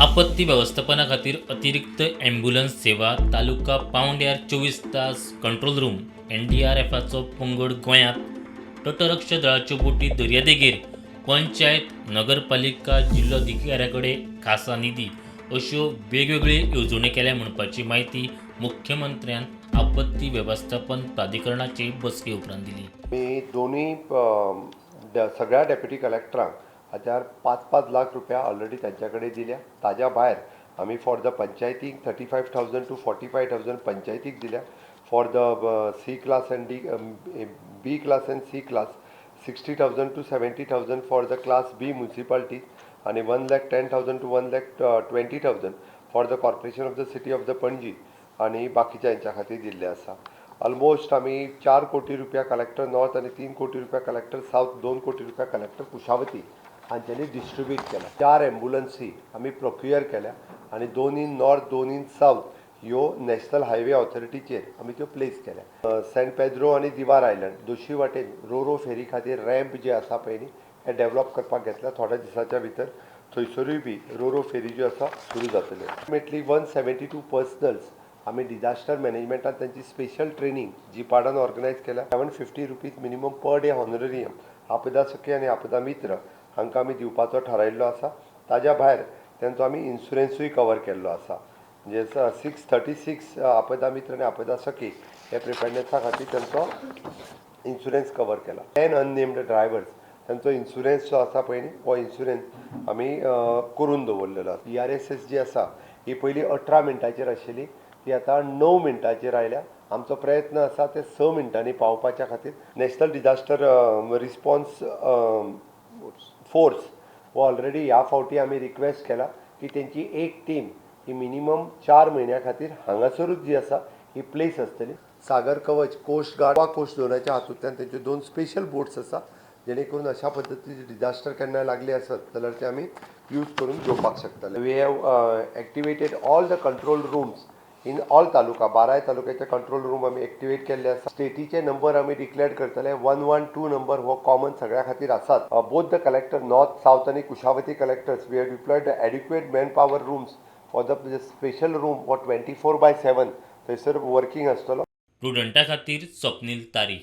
आपत्ती वेवस्थापना खातीर अतिरिक्त ॲम्ब्युलन्स सेवा, तालुका पावंड्यार 24 तास कंट्रोल रूम, एनडीआरएफाचो पंगड गोंयांत, तटरक्षक दळाच्यो बोटी दर्यादेगेर, पंचायत, नगरपालिका, जिल्लोधिकाऱ्या कडेन खासा निधी अश्यो वेगवेगळ्यो येवजण्यो केल्या म्हणपाची म्हायती मुख्यमंत्र्यान आपत्ती वेवस्थापन प्राधिकरणाचे बसके उपरांत दिली. मी दोन्ही सगळ्या डेप्युटी कलेक्टरांक हाच्यार 5-5 लाख रुपया ऑलरेडी त्यांच्या कडेन दिल्या. ताज्या भायर आमी फॉर the पंचायतीक 35,000 to 45,000 पंचायतीक दिल्या. For the C class and D, B class and C class, 60,000 to 70,000 for the class B municipalities आणि 1,10,000 to 1,20,000 for the corporation of the city of the Panaji आणि बाकीच्या हेंच्या खातीर दिल्ले आसा. ऑलमोस्ट आमी 4 कोटी रुपया कलेक्टर नॉर्थ आनी 3 कोटी रुपया कलेक्टर सावथ, 2 कोटी रुपया कलेक्टर कुशावती हांच्यांनी डिस्ट्रिब्यूट केला. चार एम्बुलन्सी आमी प्रोक्युअर केल्या आनी दोन इन नॉर्थ, दोन इन सावथ ह्यो नॅशनल हायवे ऑथॉरिटीचेर आमी त्यो प्लेस केल्या. सेंट पेद्रो आनी दिवार आयलंड दोशी वाटेन रोरो फेरी खातीर रॅम्प जे आसा पळय न्ही, हे डेव्हलप करपाक घेतल्या. थोड्या दिसाच्या भितर थंयसरूय बी रोरो फेरी ज्यो आसा सुरू जातल्यो. Approximately 172 personnels आमी डिझास्टर मॅनेजमेंटात त्यांची स्पेशल ट्रेनिंग जिपाडान ऑर्गनायज केल्या. ₹750 minimum per day honorarium आपदा सखी आनी आपदा मित्र हांकां आमी दिवपाचो थारायल्लो आसा. ताज्या भायर तेंचो आमी इन्शुरन्सूय कवर केल्लो आसा. म्हणजे 636 आपदा मित्र आनी आपदा सखी हे प्रिपेडनेसा खातीर तेंचो इन्शुरन्स कवर केला. 10 अननेम्ड ड्रायव्हर्स तांचो इन्शुरन्स जो आसा पळय न्ही, हो इन्शुरन्स आमी करून दवरलेलो आसा. ईआरएसएस जी आसा ही पयलीं 18 मिनटांचेर आशिल्ली, ती आतां 9 मिनटांचेर आयल्या. आमचो प्रयत्न आसा ते 6 मिनटांनी पावपाच्या खातीर. नॅशनल डिझास्टर रिस्पॉन्स फोर्स हो ऑलरेडी ह्या फावटी आमी रिक्वेस्ट केला की तेंची एक टीम ही मिनिमम 4 म्हयन्या खातीर हांगासरूच जी आसा ही प्लेस आसतली. सागर कवच, कोस्ट गार्ड वा कोस्ट झोनाच्या हातूंतल्यान तेंच्यो दोन स्पेशल बोट्स आसा, जेणे करून अशा पद्दतीचे डिझास्टर केन्ना लागले आसत जाल्यार ते आमी यूज करून घेवपाक शकतले. We have activated all the control rooms in all taluka. बाराय तालुक्याचे कंट्रोल रूम आमी एक्टिवेट केल्ले आसा. स्टेटीचे नंबर आमी डिक्लेअर करतले. 112 नंबर हो कॉमन सगळ्या खातीर आसात. Both the collector, north, south आनी Kushavati collectors, we have deployed the adequate man power rooms for the special room हो 24/7 थंयसर वर्किंग आसतलो. प्रुडंटा खातीर स्वप्नील तारी.